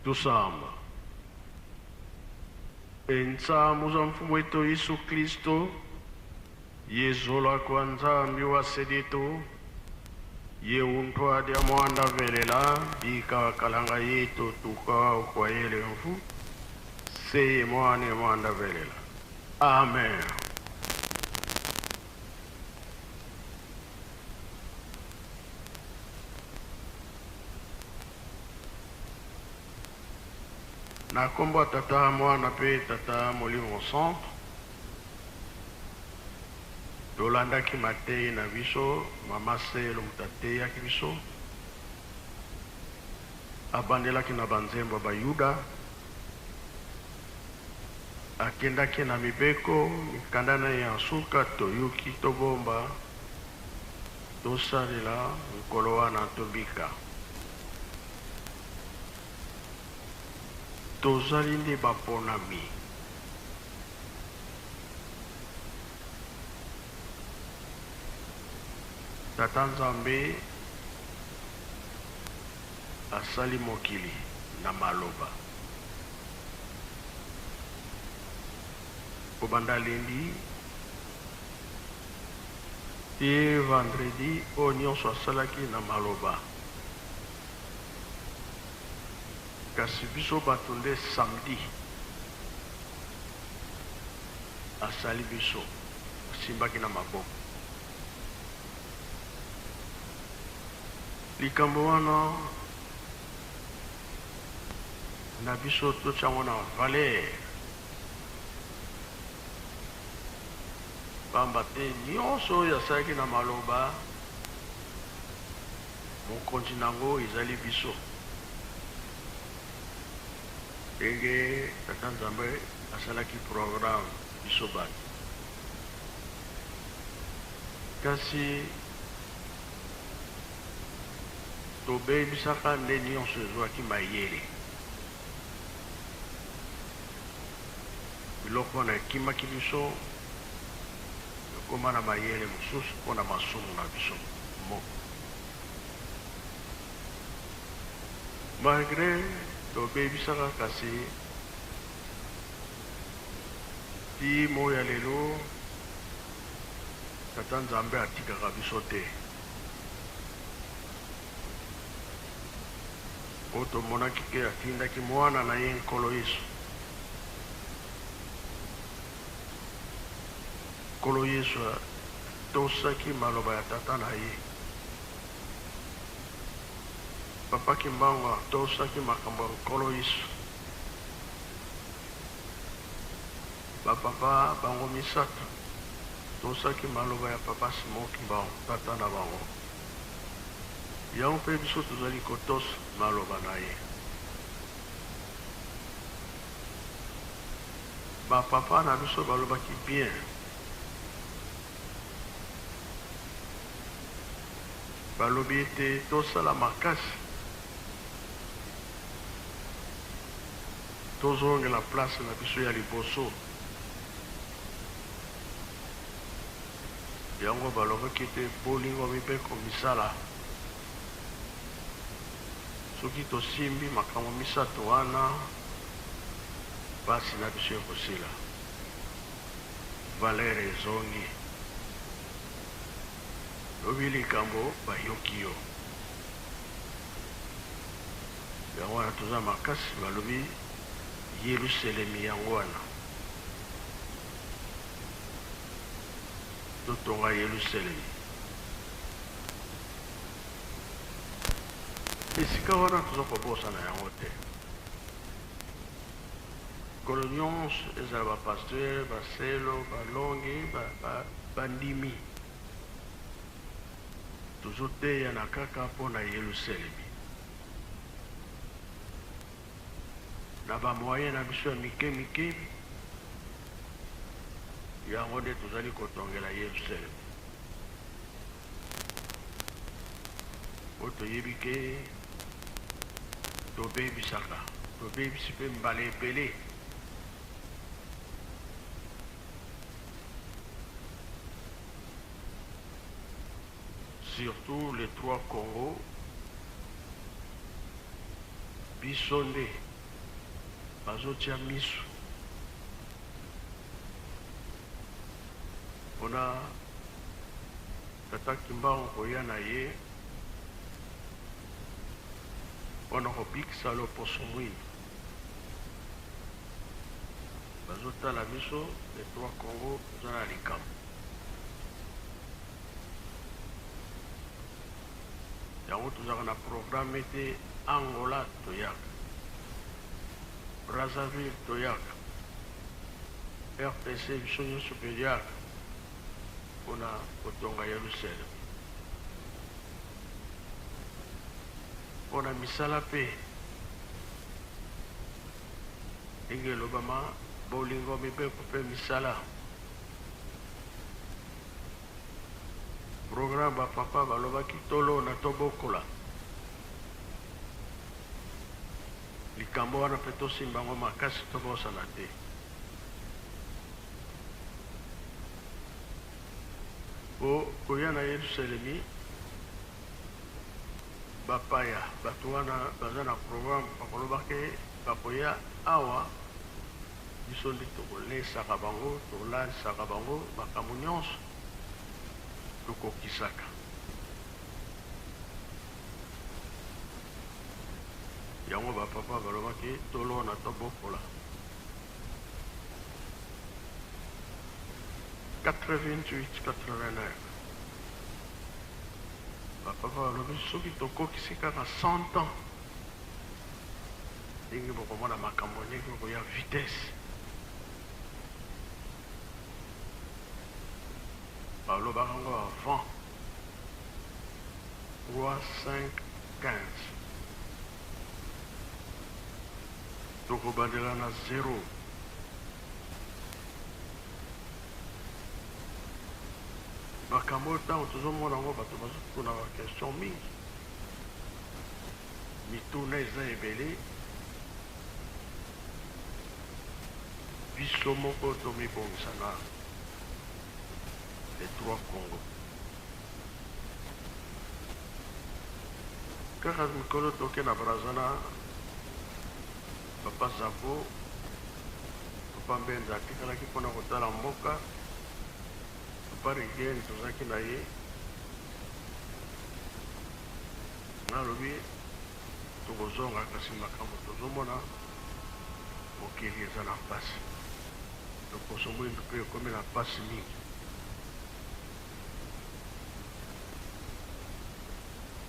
Tusamba. Entsamu za Mfumu wetu Yesu Kristo, yezola kwa Nzambi wa seditu, ye untwa dia mwanda velela bika kalanga yetu tuka kwa yele mfu seye mwane mwanda velela. Amen. Na nkombo ya Tata, Mwana mpe Tata Molimo Santu, tolandaki mateyi na biso, Mama Selo moto ateyaki biso, abandelaki na banzembo ya Bayuda, akendaki na mibeko, mikanda na ye ya nsuka, toyoki, tobomba, tosalela mokolo wana tobika. Tozali nde baponami. Tata Nzambe asali mokili na maloba. Kobanda lundi ti vendredi oyo nionso asalaki na maloba. Kasi biso bato nde samedi asali biso, asimbaki na maboko. Likambo wana na biso totia yango na valeur, pamba te nionso oyo asalaki na maloba, Mokonzi na yango ezali biso. Ndenge Tata Nzambe asalaki programme biso bato. Kasi tobebisaka nde nionso ezuaki mayele. Biloko wana ekimaki biso, ekoma na mayele mosusu mpo na masumu na biso moko. Malgre tobebisaka kasi tii moyi ya lelo Tata Nzambe atikaka biso te. Po tomonaki ke atindaki Mwana na ye Nkolo Yesu. Nkolo Yesu atosaki maloba ya Tata na ye. Papa Kimbangu atosaki makambo ya Nkolo Yesu. Ba papa bango misatu tosaki maloba ya Papa Simon Kimbangu, tata na bango. Yango mpe biso tozali kotosa maloba na ye. Ba papa na biso balobaki bien. Balobi ete tosala makasi tozongela place na biso ya liboso. Yango balobaki ete bolingo mibeko misala. Soki tosimbi makambo misatu wana, pasi na biso ekosila. Valeur ezongi. Lobi likambo bayoki yo. Yango wana toza makasi balobi Yeluselemi yango wana. Totonga Yeluselemi. Esika wana toza kobosana yango te. Mikolo nyonso, ezala ba pasteurs, ba selo, ba longi, ba bandimi, tozoteyana kaka mpo na Yeluselemi. Na ba moyens na biso ya mike mike, yango nde tozali kotongela Yeluselemi. Po toyebi ke tobebisaka, tobebisi pe mbala ebele. Surtout les trois Congo, biso nde. Bazotia miso mpona Tata Kimbangu koya na ye mpona kobikisa loposo mwindo. Bazotala biso les trois Congo toza na likambo. Yango tozalaka na programme ete Angola toyaka, Brazzaville toyaka, RTC biso nyonso toyaka mpona kotonga Yerusalem. Mpona misala mpe ndenge elobama bolingo mibeko mpe misala. Programme ba papa balobaki tolona tobokola. Likambo wana mpe tosimba yango makasi tobosana te. Po koya na Yelusalemi bapaya bato wana baza na programme bakoloba ke bakoya awa biso nde tokolesaka bango tolalisaka bango makambo nyonso tokokisaka. Yango ba papa balobaki tolona tobokola. 88 89 ba papa balobi soki tokokisi kaka 100 ans ndenge bokomona makambo ndenge okoya vitesse. Balobaka yango avant 3 5 15 tokobandela na 0. Makambo oyo ntango tozomona yango bato bazotuna ba question mingi, mituna eza ebele. Biso moko tomibongisa na les trois Congo. Kaka mikolo toke na Brazza na papa Zako, papa Mbenza atikalaki mpona kotala mboka, papa Riguen tozalaki na ye, nalobi tokozonga kasi makambo tozomona mokili eza na mpasi, loposo mwindu mpe ekomi na mpasi mingi.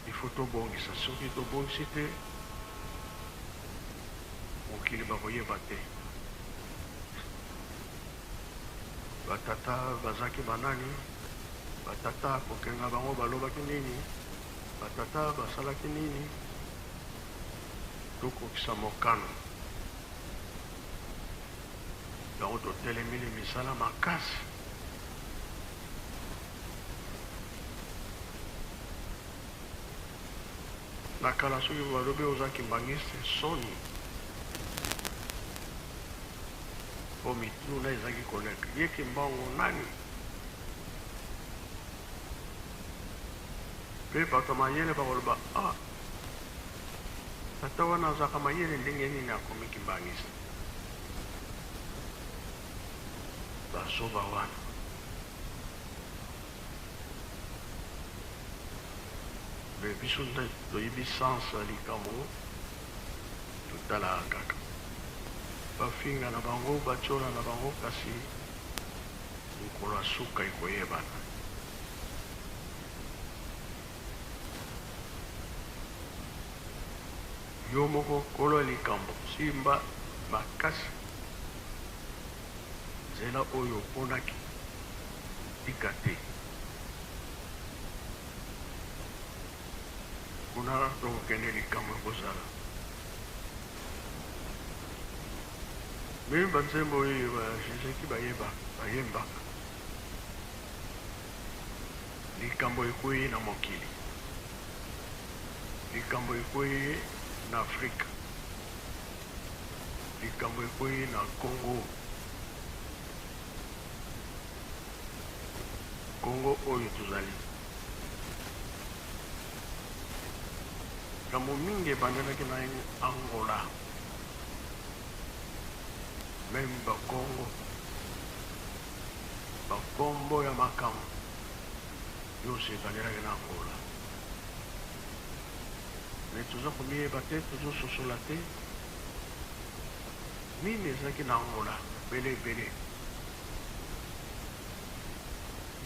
Il faut tobongisa, soki tobongisi te mokili bakoyeba te. Batata bazalaki banani? Batata kokenga bango balobaki nini? Batata basalaki nini? Tokokisa mokano yango, totelemeli misala makasi. Na kala soki balobi oza kimbangiste soni, po mituna ezalaki koleka ye Kimbangu nani? Pe bato ya mayele bakoloba ah, tata wana azalaka mayele ndenge nini akomi kimbangiste? Bazoba wana. Mais biso nde toyebi sens ya likambo, totalaka kaka. Bafinga na bango, batiola na bango, kasi mokolo ya suka ekoyebana. Yo moko kolo ya likambo, simba makasi nzela oyo oponaki, tika te. Kuna tokokende likambo ekozala. Meme ba nzembo oyo ba Jezeki bayeba bayembaka. Likambo ekweyi na mokili. Likambo ekweyi na Afrika. Likambo ekweyi na Congo. Congo oyo tozali. Likambo mingi ebandelaki na Angola. Meme bakongo, bakombo ya makambo nyonso ebandelaki na Angola. Mais toza komiyeba te, tozososola te nini ezalaki na Angola ebele ebele,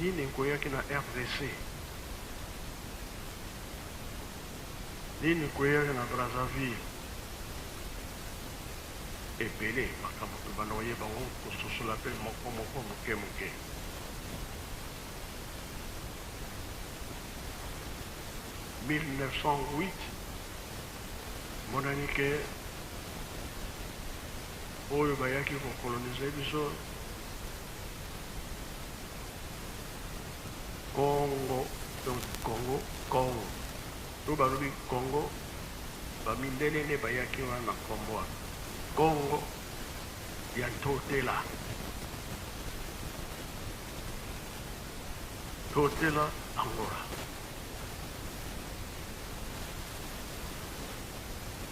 nini ekoyaki na RDC, nini ekoyaki na Brazzaville. Ebele makambo tobanda koyeba yango, kososola mpe moko moko moke moke. 1908, emonani ke oyo bayaki ko coloniser biso Congo, donc Congo, Congo, to balobi Congo, ba mindele nde bayaki wana na kombo wana Congo ya Ntotela. Totela Angola.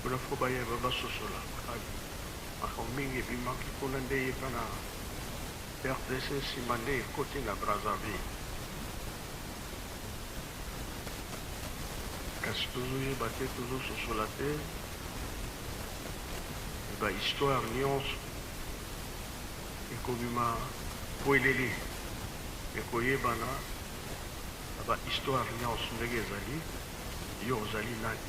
Kuna fo bayeba basosola makambo mingi ebimaki kuna nde eyeba na RDC nsima nde ekoti na Brazzaville. Kasi tozoyeba te, tozososola te ba histoire nyonso ekobima pwelele, ekoyebana na ba histoire nyonso ndenge ezali, yo ozali nani?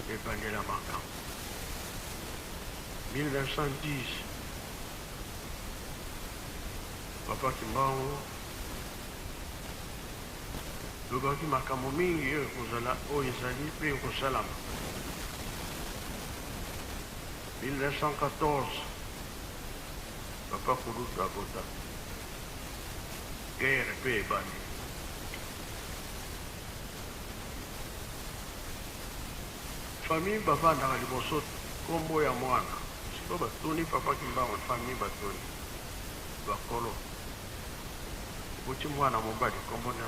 Ebandela makambo 1910 Papa Kimbangu lobaki makambo mingi oyo ekozala, oyo ezali mpe ekosalama. 1914 Papa Kulutu abota, guerre mpe ebandi. Famille bavandaka liboso kombo ya mwana, sikoyo batuni Papa Kimbangu, famille batuni bakolo, oboti mwana mobali kombo na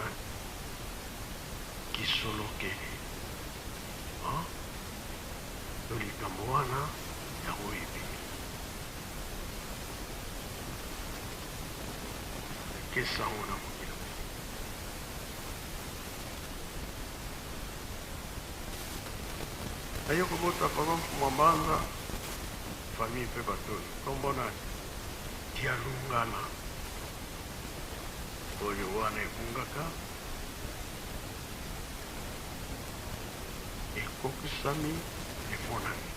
Kisolokele, hein? To likambo wana yango ebimi. Eke sango na mokili mobimba. Aye kobota papa Mfumua Mbanza, famille pe batuni kombo nani? Dialungana. Oyo wana ebungaka ekokisami emonani.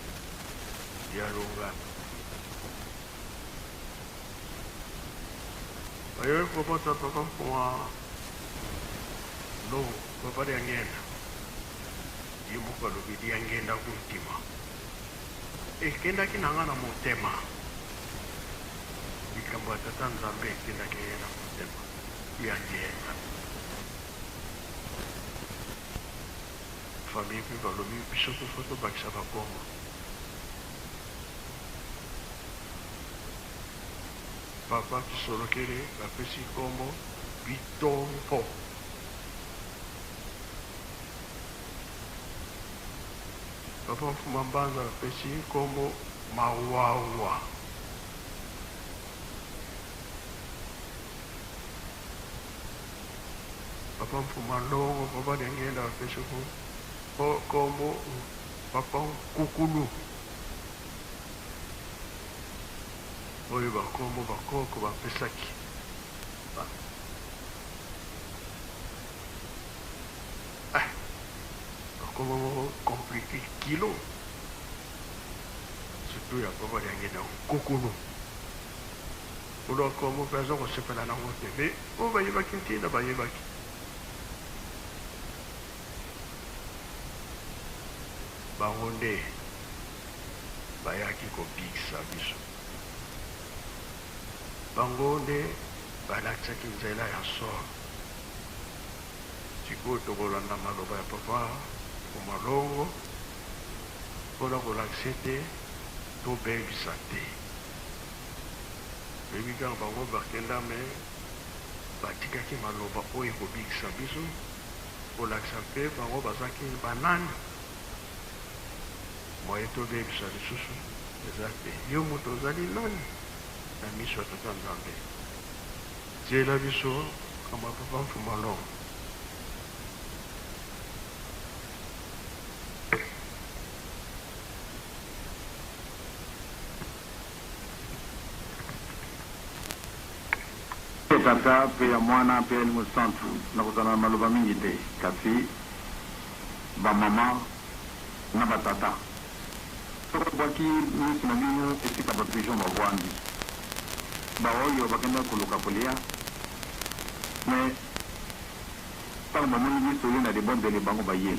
Dialungana. Bayoki kobota papa Mfumua Ndongo, papa Diangenda. Ye moko alobi Diangenda kuntima. Ekendaki na nga na motema. Likambo ya Tata Nzambe ekendaki ye na motema. Diangenda. Famille pe balobi biso pe faut tobakisa ba kombo. Papa Kisolokele bapesi kombo Bitompo. Papa Mfuma Mbanza bapesi kombo Mawawa. Papa Mfuma Ndongo, Papa Diangienda bapesi kombo Papa Nkukulu. Oyo ba kombo ba koko ba pesaki ba eh ba kombo moko complique kilo surtout ya papa Diangienda Nkukulu kolo kombo pe aza kosepela nango te mais oyo bayebaki ntina bayebaki. Bango nde bayaki kobikisa biso. Bango nde balakisaki nzela ya solo. Sikoyo tokolanda maloba ya Papa Kumalongo mpo na kolakisa ete tobebisa te. Toyebi kaka bango bakenda mais batikaki maloba oyo ekobikisa biso, kolakisa mpe bango bazalaki banani. Moyen tobebisa lisusu eza te. Yo moto ozali nani na miso ya Tata Nzambe? Tiela biso makambo ya Papa Mfuma Longo. Ya Tata, mpe ya Mwana, mpe ya Elimo Santu. Nakozala na maloba mingi te, kasi bamama na batata, soki bobwaki miso na bino esika ba pigeons bavwandi, baoyo bakendaki koluka kolia, mais tango bamoni biso toye na libondeli, bango baye.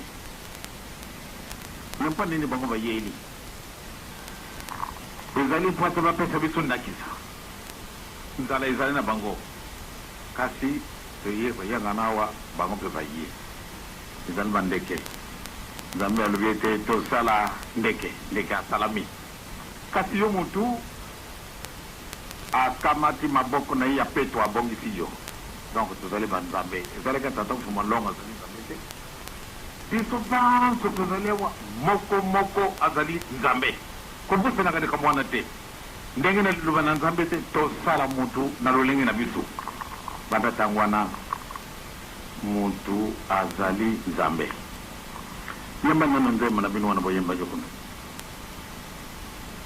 Mais mpo nini bango bayeli? Ezali mpo ete bapesa biso ndakisa. Nzala ezali na bango, kasi toye koyangana awa, bango mpe baye. Ezali bandeke. Nzambe alobi ete tosala ndeke, ndeke asalami. Kasi yo mutu, akamati maboko na ye ya peto abongisi yo. Donc tozali ba nzambe. Ezali kaka Tata Mfumu Longo azali nzambe te. Biso banso tozali awa, moko moko azali nzambe. Kobosanaka likambo wana te. Ndenge na liloba na Nzambe ete tosala mutu na lolenge na biso. Banda tango wana, mutu azali Nzambe. Yemba nanu nzembo na bino wana boyembaki kuna.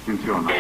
Kinsiona.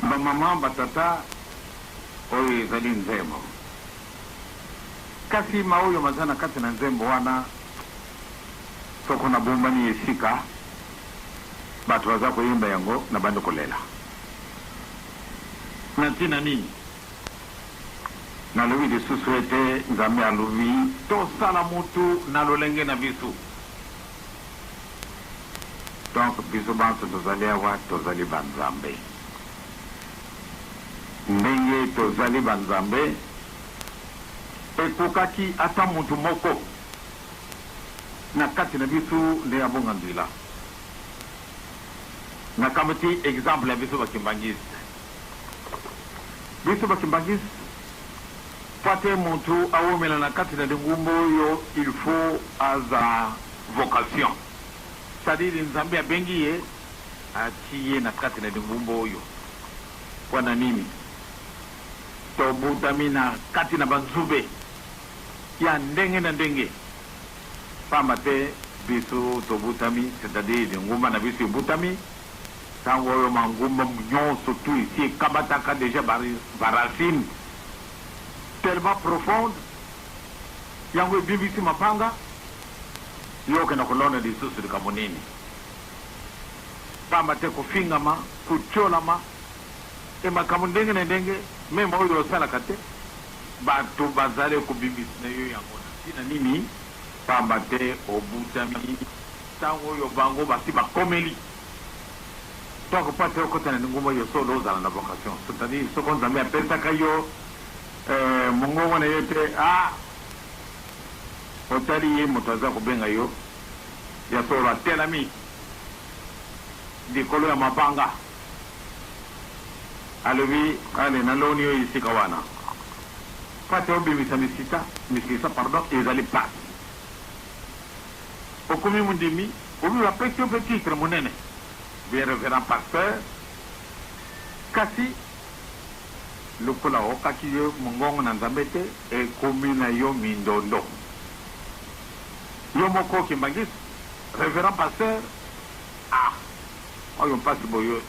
Ba maman, ba tata, oyo ezali nzembo. Kasi maoyo maza na kati na nzembo wana, soko nabombani esika bato baza koyemba yango, nabandi kolela. Na ntina nini? Nalobi lisusu ete Nzambe alobi tosala mutu na lolenge na biso. Donc biso banso tozali awa tozali ba nzambe. Ndenge tozali ba nzambe, ekokaki ata mutu moko na kati na biso nde abonga nzela. Nakamati exemple ya biso ba kimbanguiste. Biso ba kimbanguiste, po te mutu awumela na kati na lingumba oyo il faut aza vocation. C'est à dire Nzambe abengi ye atie ye na kati na lingumba oyo. Pona nini? Tobutami na kati na ba nzube. ya ndenge na ndenge. Pamba te biso tobutami, c'est-à-dire lingomba na biso ebutami ntango oyo mangomba nyonso tu esi ekamataka deja ba racine tellement profonde, yango ebimisi mabanga. Yo okenda kolona lisusu likambo nini? Pamba te kofingama, kotiolama e makambo ndenge na ndenge, meme oyo osalaka te, bato bazali kobimisa na yo yango na ntina nini? Pamba te obutami ntango oyo bango basi bakomeli. Donc mpo ate okota na lingomba yo solo ozala na vocation, c'est-à-dire soko Nzambe apesaka yo mongongo na yo te, ah, otali ye moto aza kobenga yo ya solo, atelami likolo ya mabanga, alobi: "Ale, naloni yo esika wana." Mpo ate obimisa misisa, misisa, pardon, ezali pasi. Okomi mondimi, obi bapesi yo mpe titre monene, bien révérend pasteur, kasi lokola okaki yo mongongo na Nzambe te, ekomi na yo mindondo. Yo moko okimbangisi révérend pasteur, ah, oyo mpasi boye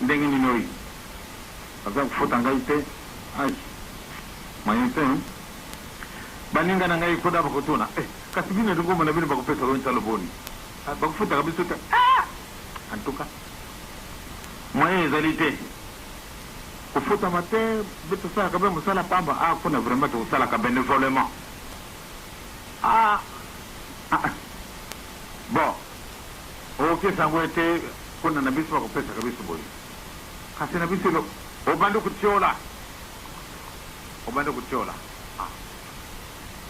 ndenge nini? Oyo aza kofuta ngai te, ai, moyen te. Baninga na ngai kuna bakotuna: "Eh, kasi bino lingomba na bino bakopesaka yo ntalo boni?" Ah, bakofutaka biso te. Ah! En tout cas moyen ezali te, kofutama te, mpe tosalaka mpe mosala pamba. Ah, kuna vraiment tokosalaka bénévolement. Ah, ah. Bon, okokesa yango ete kuna na biso bakopesaka biso boye, kasi na biso elo obandi kotiola, obandi kotiola. Ah.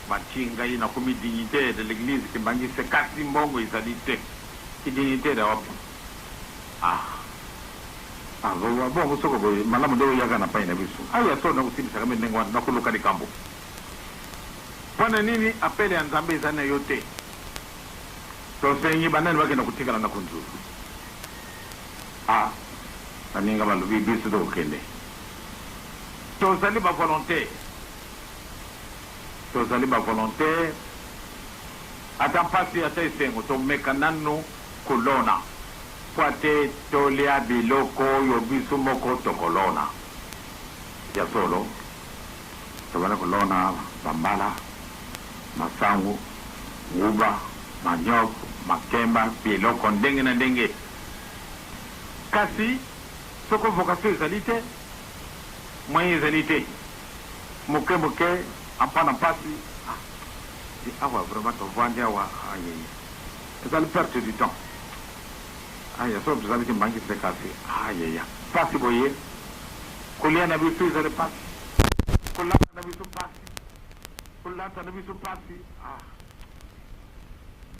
Batie ngai, nakomi dignitaire de l'église kimbangiste, kasi mbongo ezali te. Dignitaire wapi? Ah, ah, bongo soko boye malamu nde oyaka na pai na biso. Aya so nakosilisaka mpe ndenge wana, nakoluka likambo. Mpo na nini appel ya Nzambe eza na yo te? Tosengi banani bakenda kotikala na kunzulu? Ah, baninga balobi: "Biso tokokende, tozali bavolontaire, tozali bavolontaire. Ata mpasi, ata esengo, tomeka nanu kolona po ate tolia biloko oyo biso moko tokolona." Ya solo, tobanda kolona bambala, masangu, nguba, manioc, makemba, biloko ndenge na ndenge. Kasi soko vocation ezali te, moyen ezali te, moke moke ampa na mpasi. Ah, awa vraiment tovandi awa, ayeye, ezali perte du temps. Aya so tozali kimbangisi, kasi ayeya mpasi boye. Kolia na biso ezali mpasi, kolata na biso mpasi, kolata na biso mpasi. Ah,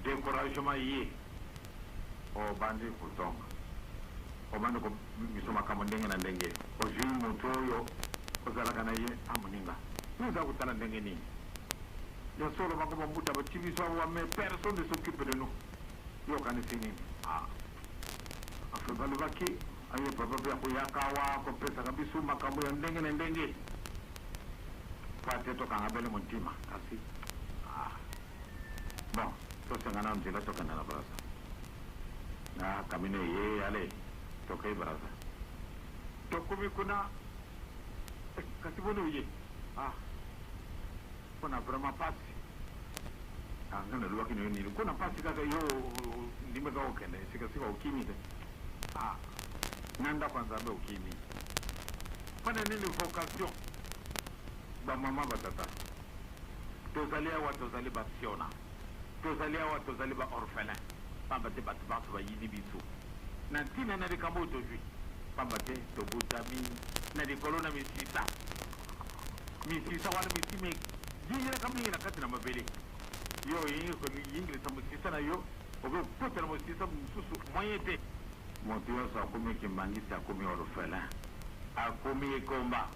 découragement ye, obandi kotonga, obandi biso makambo ndenge na ndenge. Ozwi moto oyo ozalaka na ye: "A moninga, yo oza kotala ndenge nini? Ya solo bango bambuta bati biso awa, mais personne ne s'occupe de nous. Yo okanisi nini?" Ah, afe balobaki aye papa mpe akoyaka awa kopesaka biso makambo ya ndenge na ndenge po ate tokanga bele motima. Kasi ah, bon, tosenga na nzela, tokenda na Braza na kamino ye. Ale, tokei Braza, tokomi kuna. Eh, kasi boni oye? Ah, mpona vraiment pasi. Ah, nga nalobaki na yo nini? Kuna pasi kaka, yo ndimi kaka okende sikasika, okimi te. Ah, na ndako ya Nzambe okimi mpona nini? Vocation, bamama, batata, tozali awa, tozali basiona, tozali awa, tozali baorphelin, pamba te bato banso bayini biso na ntina na likambo oyo tozwi, pamba te tobutami na likolo na misisa. Misisa wana misima eyingelaka mingi na kati na mabele. Yo oyingilisa mosisa na yo, okoki kokota na mosisa mosusu, moyen te. Moto nyonso akomi kimbangisi, akomi orphelin, akomi ekomba.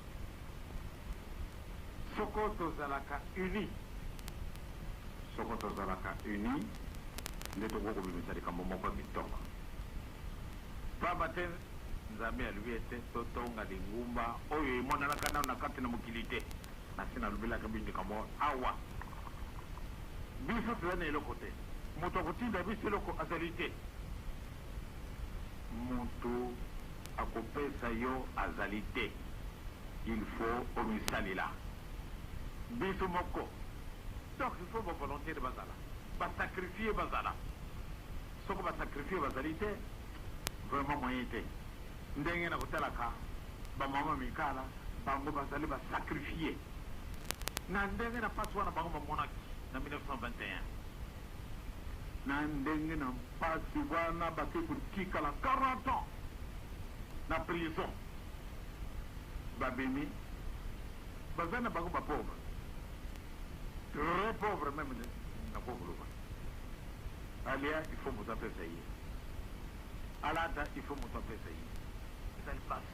Soko tozalaka uni, soko tozalaka uni nde tokoki kobimisa likambo moko ya kitoko, pamba te Nzambe alobi ete totonga lingumba oyo emonanaka nano na kati na mokili te. Nasi nalobelaka bino likambo awa. Biso tozali na eloko te. Moto akotinda biso eloko azali te. Moto akopesa yo azali te. Il faut omisalela. Biso moko. Donc il faut ba volontaires bazala. Ba sacrifier bazala. Soko ba sacrifier bazali te, vraiment moyen te. Ndenge nakotalaka ba mama mikala, bango bazali ba sacrifier. Na ndenge na pasi wana bango bamonaki na 1921. Na ndenge na mpasi wana bake kotikala 40 ans na prison. Babimi, bazali na bango ba pauvres. Très pauvres meme nakoki koloba. Alia, il faut moto apesa ye. Alata, il faut moto apesa ye. Ezali pasi.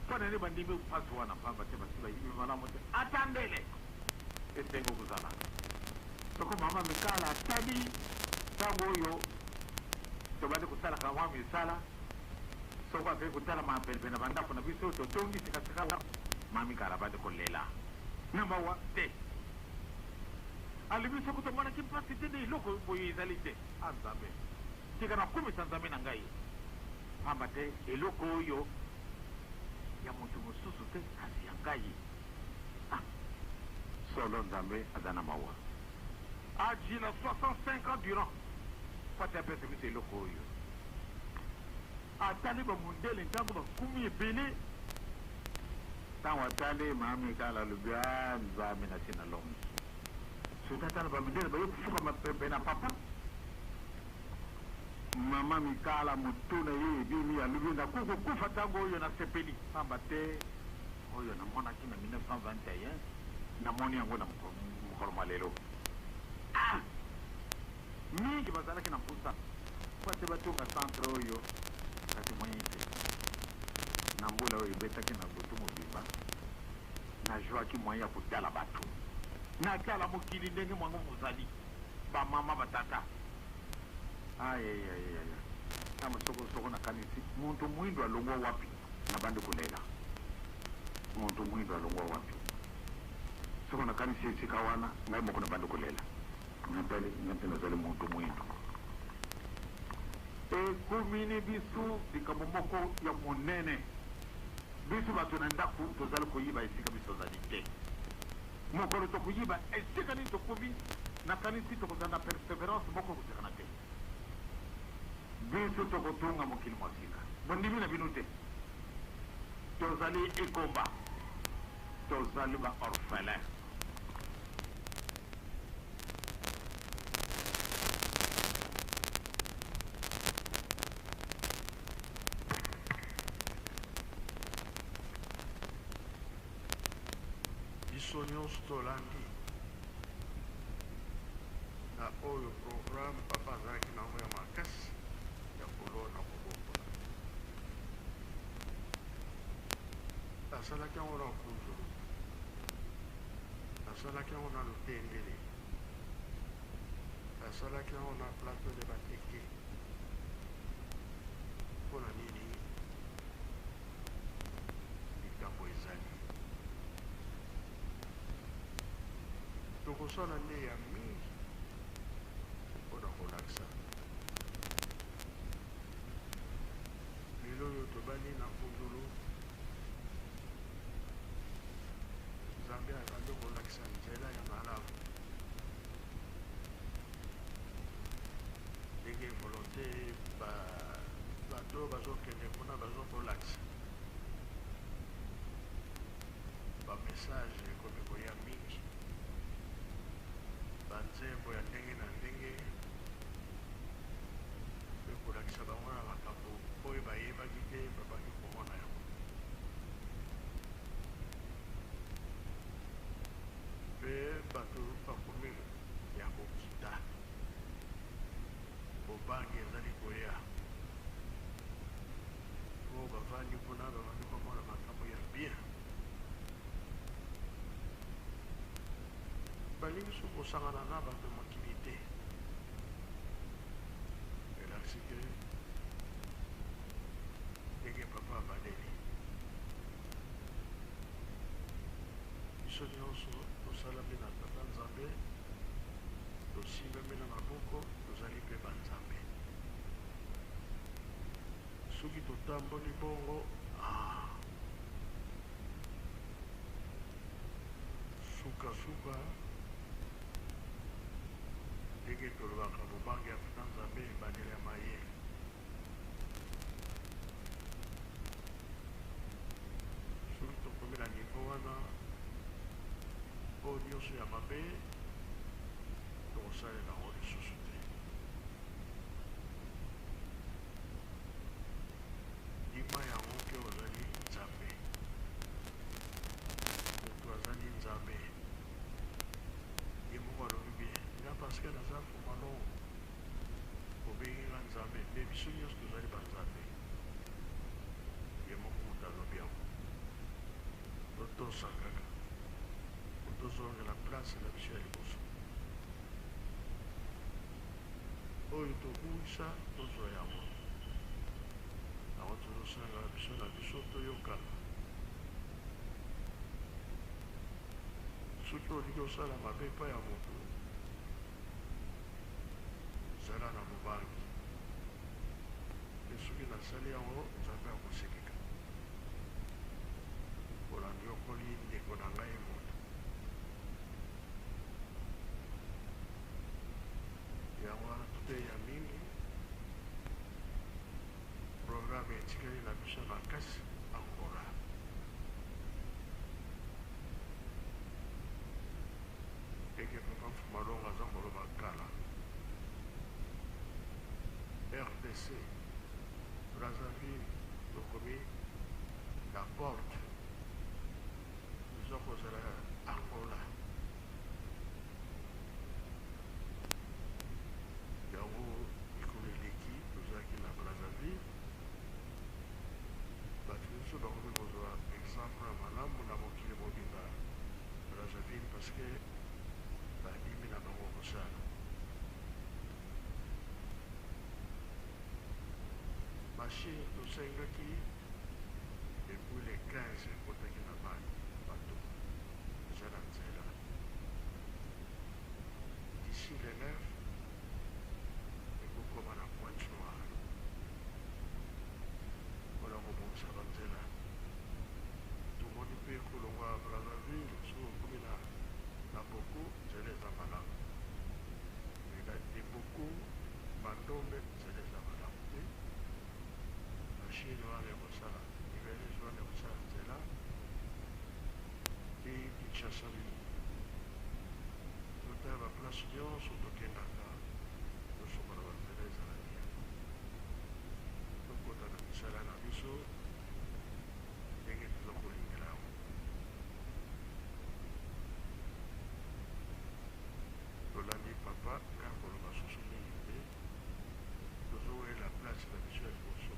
Mpo na nini bandimi mpasi wana? Mpamba te basi bayibi malamu te. Ata ndele esengo kozala. Soko mama Mikala atali ntango oyo tobandi kosalaka mwa misala, soko akei kotala mapenepene na bandako na biso totongi sikasika, mama Mikala abandi kolela na mawa te. Alobi soko tomonaki mpasi te nde eloko boye ezali te. A Nzambe, tika nakumisa Nzambe na ngai, mpamba te eloko oyo ya moto mosusu te kasi ya ngai. Ah, solo Nzambe aza na mawa. Ajila 65 ans durant mpo ate apesa biso eloko oyo. Atali bamundele ntango bakumi ebele. Ntango atali mama Mikala alobi, ah, Nzambe nasi nalongi. Soki atala bamindele baye kofukama pembe na papa. Mama Mikala motu na ye ebimi, alobi, nakoki kokufa ntango oyo nasepeli, pamba te oyo namonaki na 1921 namoni yango na mokolo mwa lelo. Ah! Mingi bazalaki na mposa mpo ete batonga centre oyo, kasi moyen te. Na mbula oyo ebetaki na butu mobimba, najuaki moyen ya kotala bato. Natala mokili ndenge mwango mozali, ba mama, ba tata. Ayayayaya, ntango soko soko nakanisi moto mwindo alongwa wapi, nabandi kolela. Moto mwindo alongwa wapi? Soko nakanisi esika wana, ngai moko nabandi kolela. Natali, ngai mpe nazali moto mwindo. Ekomini biso likambo moko ya monene. Biso bato na ndako tozali koyiba esika biso tozali te. Mokolo tokoyiba esika nini tokomi, nakanisi tokozala na perseverance moko kosakana te. Biso tokotonga mokili mwa sika. Bondimi na bino te? Tozali ekomba, tozali ba orphelins. Biso nyonso tolandi na oyo programme papa azalaki na yango ya makasi ya kolona kobokola. Asalaki yango na Kunzulu, asalaki yango na Lutendele, asalaki yango na Plateau de Bateke. Mpo na nini likambo ezali? Tokosala nde ya mingi mpo na kolakisa. Lelo oyo tobandi na Kunzulu, Nzambe abandi kolakisa nzela ya malamu. Ndenge volonte ba bato oyo bazokende kuna bazokolakisa ba message ekomi koya mingi, ba nzembo ya ndenge na ndenge mpe kolakisa bango na makambo oyo bayebaki te, babandi komona yango. Mpe bato bakomi ya kokita, bobangi ezali koya, oyo bavandi kuna babandi komona makambo ya bien. Balingi soki kosangana na bato ya mokili te. Elakisi ke ndenge papa abandeli. Biso nyonso tosalami na Tata Nzambe, tosimbami na maboko, tozali mpe banzambe. Soki totamboli bongo, ah, sukasuka, ndenge tolobaka, bobangi ya Tata Nzambe ebandeli ya mayele. Soki tokomi na niveau wana, oyo nyonso ya mabe tokosalela yango lisusu te. Ndima yango ke ozali Nzambe. Moto azali Nzambe. Ye moko alobi bien, nga parce que naza Fumalongo, bobengi nga Nzambe, mais biso nyonso tozali ba Nzambe. Ye moko moto alobi yango. Totosa kaka po tozongela place na biso ya liboso. Oyo tobungisa tozwa yango. Yango tozosenga biso na biso toyokana. Soki olingi osala mabe epai ya moto, zala na bobangi. Mpe soki nasali yango, Nzambe akosilika. Mpo nanyokoli ndeko na ngai moto. Yango wana toteya mingi. Programme etikali na biso ya makasi, Angola. Ndenge Papa Mfumalongo aza koloba kala, rdc, Brazzaville tokomi na porte, toza kozala Angola. Yango mikolo eleki tozalaki na Brazzaville, bato nyonso bakomi kozwa exemple ya malamu na mokili mobimba Brazzaville parce que bandimi na bango kosala. Machine tosengaki depuis le 15 ekotaki na bato eza na nzela. D'ici le 9 ekokoma na Pointe Noire mpona kobongisa banzela. Tomoni mpe kolongwa Brazzaville soki okomi na Boko, nzela eza malamu. Mais na de Boko Mandombe nzela eza malamu te. Machine wana ekosala nivelleuse wana ekosala nzela ti Kinshasa ville. Totala ba place nyonso tokendaka, tosokola ba nzela ezala bien. Tokota na misala na biso ndenge toza kolingela yango. Tolandi papa nga koloba susu mingi te, tozowela place na biso ya liboso,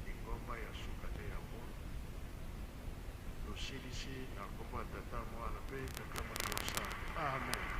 lingomba ya suka nde yango. Tosilisi na nkombo ya Tata, Mwana mpe Tata Molimo Santu. Amen.